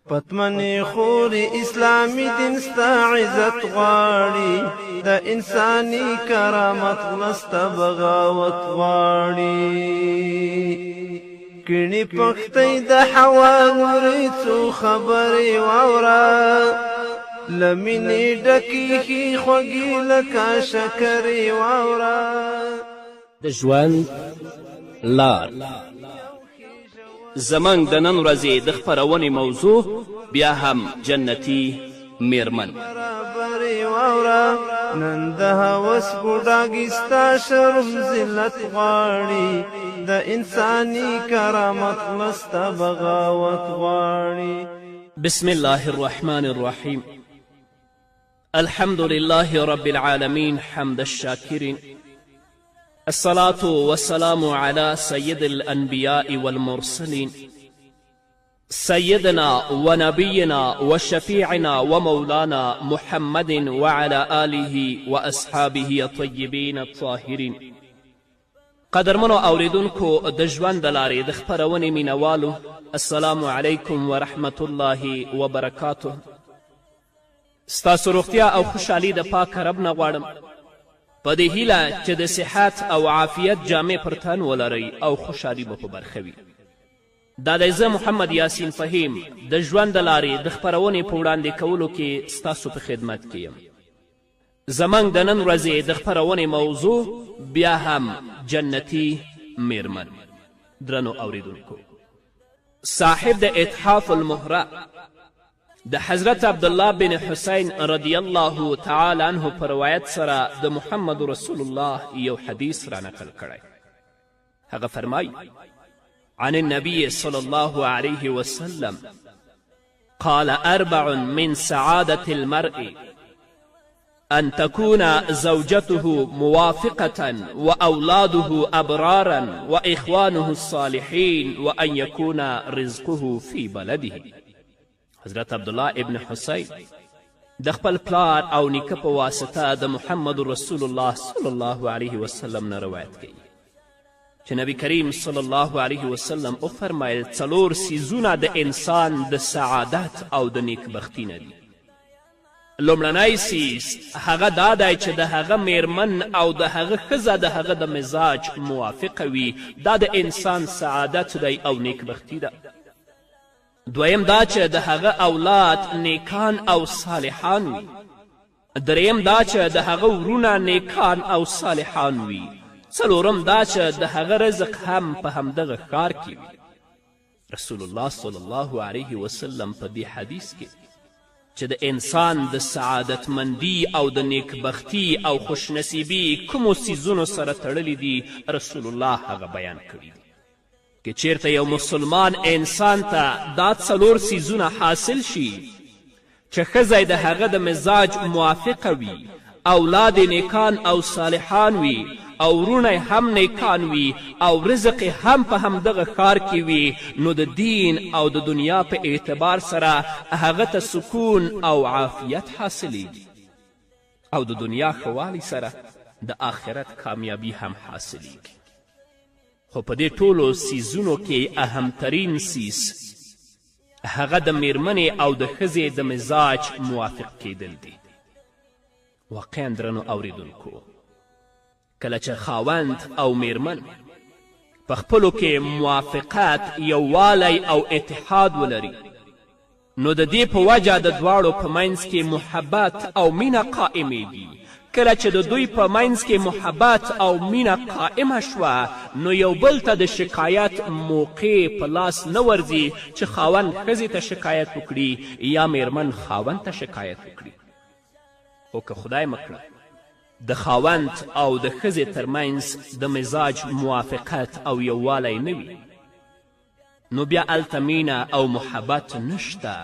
پتمنې خورې، اسلامي دین ستا عزت غواړي، د انساني کرامت غله ستا بغاوت غواړي. کڼي پښتۍ د حوا لورې، څو خبرې واوره، له مینې ډکې ښې خوږې لکه شکرې واوره. د ژوند لار. زموږ د نن ورځې د خپرونې موضوع بیا هم جنتي میرمن. برابرې واوره، نن د هوس ګوډاګي ستا شرم ذلت غواړي، د انساني کرامت غله ستا بغاوت غواړي. بسم الله الرحمن الرحیم. الحمد لله رب العالمين، حمد الشاكرين، الصلاة والسلام على سيد الأنبياء والمرسلين، سيدنا ونبينا وشفيعنا ومولانا محمد وعلى آله وأصحابه الطيبين الطاهرين. قدرمنو اوریدونکو، د ژوند د لارې د خپرونې مینوالو، السلام علیکم ورحمت الله وبرکاته. ستاسو روغتیا او خوشحالي د پاک رب نه غواړم، په دې هیله چې د صحت او عافیت جامې پر تن ولرئ او خوشحالي مو په برخه وي. دا دی زه محمد یاسین فهیم د ژوند د لارې د خپرونې په وړاندې کولو کې ستاسو په خدمت کې یم. زموږ د نن ورځې د خپرونې موضوع بیا هم جنتي میرمن. درنو اوریدونکو، صاحب د اتحاف المهره د حضرت عبدالله بن حسین رضی الله تعالی عنه په روایت سره د محمد رسول الله یو حدیث را نقل کړی. هغه فرمایي: عن النبي صلى الله عليه وسلم قال: أربع من سعادة المرء أن تكون زوجته موافقة وأولاده أبرارا وإخوانه الصالحين وأن يكون رزقه في بلده. حضرت عبدالله ابن حسین د خپل پلار او نیکه په واسطه د محمد رسول الله صلی الله علیه وسلم نه روایت کوي چې نبی کریم صلی الله علیه وسلم وفرمایل: څلور څیزونه د انسان د سعادت او د نیکبختی نه دي. لومړنی څیز هغه دا دی چې د هغه میرمن او د هغه ښځه د هغه د مزاج موافقه وي، دا د انسان سعادت دی او نیکبختی ده. دویم دا چې د هغه اولاد نیکان او صالحان وي. دریم دا چې د هغه ورونه نیکان او صالحان وي. څلورم دا چې د هغه رزق هم په همدغه ښار کې وي. رسول الله صلی الله علیه وسلم په دې حدیث کې چې د انسان د سعادتمندي او د نیکبختی او خوشنصیبي کومو څیزونو سره تړلي دي، رسول الله هغه بیان کړي دي. که چیرته یو مسلمان انسان ته دا څلور څیزونه حاصل شي چې ښځه د هغه د مزاج موافقه وي، اولاد یې نیکان او صالحان وي، او وروڼه هم نیکان وي، او رزق هم په همدغه ښار کې وي، نو د دین او د دنیا په اعتبار سره هغه ته سکون او عافیت حاصلیږي، او د دنیا ښه والی سره د آخرت کامیابي هم حاصلیږي. خو په دې ټولو څیزونو کې اهمترین څیز هغه د میرمنې او د ښځې د مزاج موافق کیدل دي. واقعا درنو اوریدونکو، کله چې خاوند او میرمن په خپلو کې موافقت، یووالی او اتحاد ولري، نو د دې په وجه د دواړو په منځ کې محبت او مینه قائمیږي. کله چې د دوی په منځ کې محبت او مینه قائمه شوه، نو یو بل ته د شکایت موقع په لاس نه ورځي چې خاوند ښځې ته شکایت وکړي یا میرمن خاوند ته شکایت وکړي. خو که خدای مه کړه د خاوند او د ښځې ترمنځ د مزاج موافقت او یووالی نه وي، نو بیا هلته مینه او محبت نشته،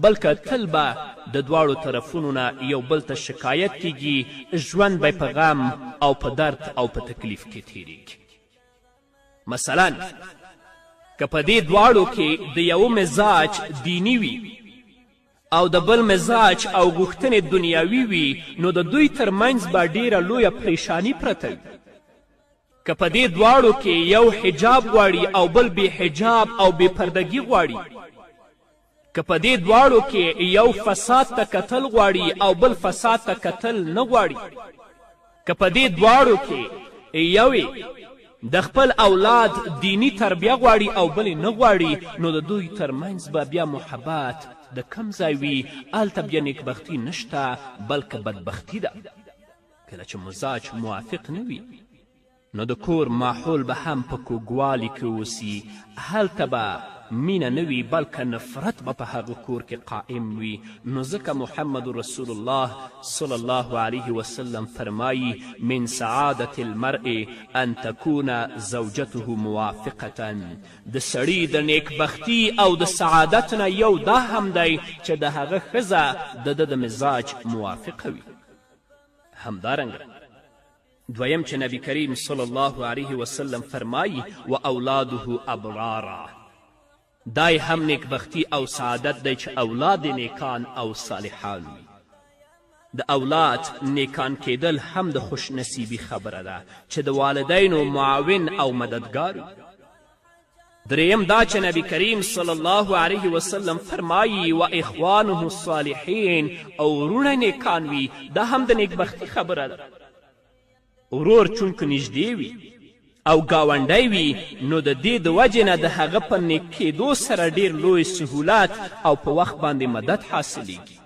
بلکه تل به د دواړو طرفونو نه یو بل ته شکایت کیږي، ژوند به په غم او په درد او په تکلیف کې تیریږي. مثلا که په دې دواړو کې د یوه مزاج دیني وي او د بل مزاج او غوښتنې دنیاوي وي، نو د دوی تر منځ به ډیره لویه پریشانی پرته وي. که په دې دواړو کې یو حجاب غواړي او بل بې حجاب او بې پردګي غواړي، که په دې دواړو کې یو فساد ته کتل غواړي او بل فساد ته کتل نه غواړي، که په دې دواړو کې یو د خپل اولاد دیني تربیه غواړي او بل نه غواړي، نو د دوی ترمنځ به بیا محبت د کم ځای وي؟ هلته بیا نیکبختي نشته، بلکه بدبختي ده. کله چې مزاج موافق نه وي، نو د کور ماحول به هم په کوږوالي کې اوسي، هلته به مینه نه وي، بلکه نفرت به په هغه کور کې قائم وي. نو ځکه محمد رسول الله صلی الله علیه وسلم فرمایی: من سعادة المرء ان تکون زوجته موافقة. د سړي د نیکبختی او د سعادت نه یو دا هم دی چې د هغه ښځه د ده د مزاج موافقه وي. همدارنګه دویم چې نبی کریم صلی الله علیه وسلم فرمایی: و اولاده ابرارا. دا یې هم نیکبختی او سعادت دی چې اولاد نیکان او صالحان وي. د اولاد نیکان کیدل هم د خوش نصیبي خبره ده چې د والدینو معاون او مددګار وي. دریم دا چې نبی کریم صلی الله علیه وسلم فرمایی: و اخوانه الصالحین، او وروڼه نیکان وي. دا هم د نیکبختی خبره ده. ورور چونکه نږدې وي او ګاونډی وي، نو د دې د وجې نه د هغه په نیک کیدو سره ډیر لوی سهولت او په وخت باندې مدد حاصلیږي.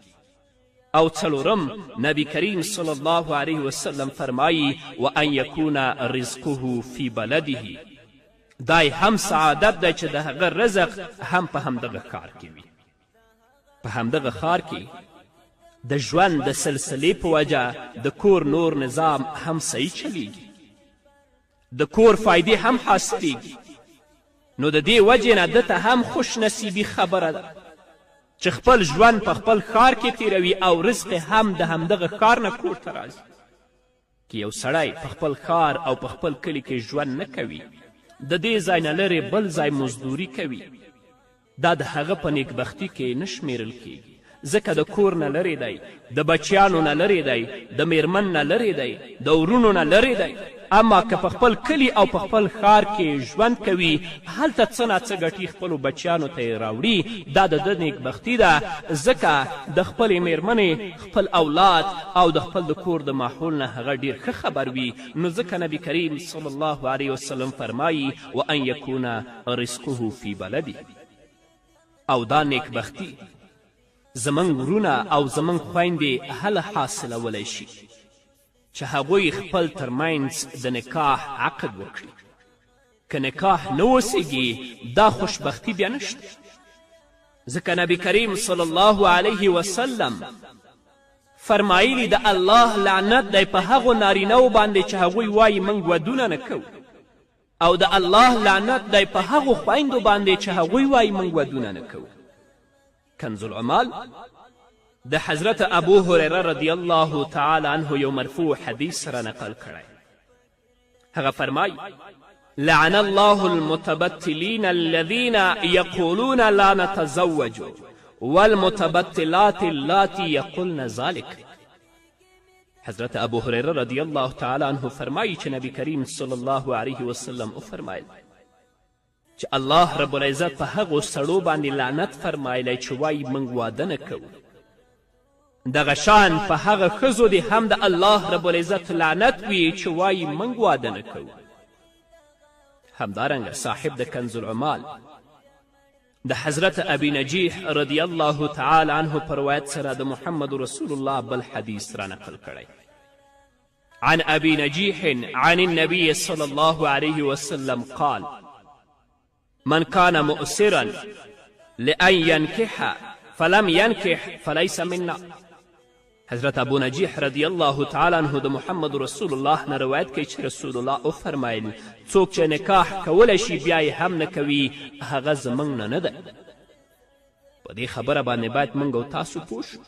او څلورم، نبی کریم صلی الله علیه وسلم فرمایی: و ان یکون رزقه فی بلده. دا هم سعادت دی چې د هغه رزق هم په همدغه ښار کې وي. په همدغه ښار کې د ژوند د سلسلې په وجه د کور نور نظام هم صحیح چلیږي، د کور فایدې هم حاصلیږي. نو د دې وجې نه ده ته هم خوش نصیبي خبره ده چې خپل ژوند په خپل ښار کې تیروي او رزق هم د همدغه ښار نه کور ته راځي. که یو سړی په خپل ښار او په خپل کلي کې ژوند نه کوي، د دې ځای نه لرې بل ځای مزدوري کوي، دا د هغه په نیکبختي کې نه شمیرل کیږي، ځکه د کور نه لرې دی، د بچیانو نه لرې دی، د میرمن نه لرې دی، د ورونو نه لرې دی. اما که په خپل کلي او په خپل ښار کې ژوند کوي، هلته څه ناڅه ګټي، خپلو بچیانو ته یې راوړي، دا د ده نیکبختي ده، ځکه د خپلې میرمنې، خپل اولاد او د خپل د کور د ماحول نه هغه ډیر ښه خبر وي. نو ځکه نبی کریم صلی الله علیه وسلم فرمایی: و ان یکون رزقه فی بلده. او دا نیکبختي زموږ ورونه او زموږ خویندې هله حاصلولی شي چې هغوی خپل ترمنځ د نکاح عقد وکړي. که نکاح نه وسیږي، دا خوشبختی بیا نشته، ځکه نبی کریم صلی الله علیه وسلم فرمایلی: د الله لعنت دی په هغو نارینهو باندې چې هغوی وایي موږ ودونه نه کوو، او د الله لعنت دی په هغو خویندو باندې چې هغوی وایي موږ ودونه نه کوو. کنز العمال د حضرت ابو هریره رضی الله تعالی عنه یو مرفوع حدیث را نقل کړی. هغه فرمایي: لعن الله المتبتلين الذين يقولون لا نتزوج والمتبتلات اللاتي يقولن ذلك. حضرت ابو هریره رضی الله تعالی عنه فرمایي چې نبی کریم صلی الله علیه وسلم وفرمایل چې الله رب العزت په هغو سړو باندې لعنت فرمایلی چې وایي موږ واده نه کوو، دغه شان په هغه ښځو دې هم د الله رب العزت لعنت وي چې وایي موږ واده نه کوو. همدارنګه صاحب د کنز العمال د حضرت ابي نجیح رضی الله تعالی عنه په روایت سره د محمد رسول الله بل حدیث را نقل کړی: عن أبي نجيح عن النبي صلى الله عليه وسلم قال: من كان مؤسرا لأن ينكح فلم ينكح فليس منا. حضرت ابو نجیح رضی الله تعالی عنه د محمد رسول الله نه روایت کوي چې رسول الله وفرمایل: څوک چې نکاح کولی شي بیا یې هم نه کوي، هغه زموږ نه نه دی. په دې خبره باندې باید موږ او تاسو پوه شو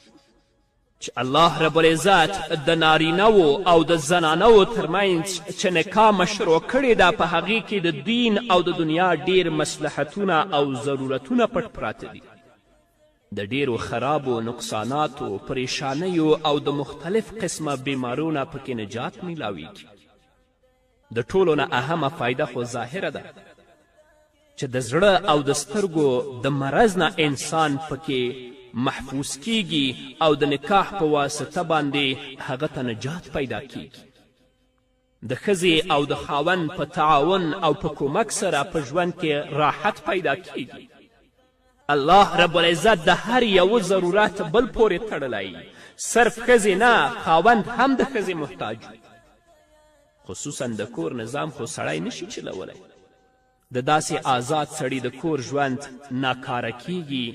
چې الله رب العزت د نارینهو او د زنانهو ترمنځ چې نکاح مشروع کړې ده، په هغې کې د دین او د دنیا ډیر مصلحتونه او ضرورتونه پټ پراته دي. د ډیرو خرابو نقصاناتو، پریشانیو او د مختلف قسمه بیمارو نه پکې نجات میلاویږي. د ټولو نه اهمه فایده خو ظاهره ده. چې د زړه او د سترګو د مرض نه انسان پکې محفوظ کیږي او د نکاح په واسطه باندې هغه ته نجات پیدا کیږي. د ښځې او د خاوند په تعاون او په کومک سره په ژوند کې راحت پیدا کیږي. الله رب العزت د هر یوه ضرورت بل پورې تړلی، صرف ښځې نه، خاوند هم د ښځې محتاج وي. خصوصا د کور نظام خو سړی نشي چلولی. د داسې آزاد سړي د کور ژوند ناکاره کیږي.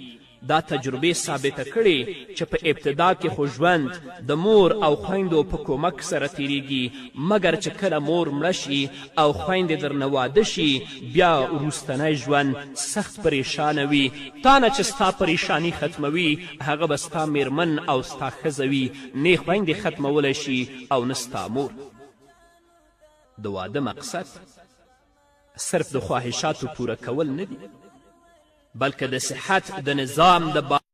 دا تجربې ثابته کړې چې په ابتدا کې خو ژوند د مور او خویندو په کومک سره تیریږي، مګر چې کله مور مړه شي او خویندې درنه واده شي، بیا وروستنی ژوند سخت پریشانه وي. تا نه چې ستا پریشاني ختموي هغه به ستا میرمن او ستا ښځه وي، نې خویندې ختمولی شي او نه ستا مور. د واده مقصد صرف د خواهشاتو پوره کول نه دي، بلکه د صحت د نظام د.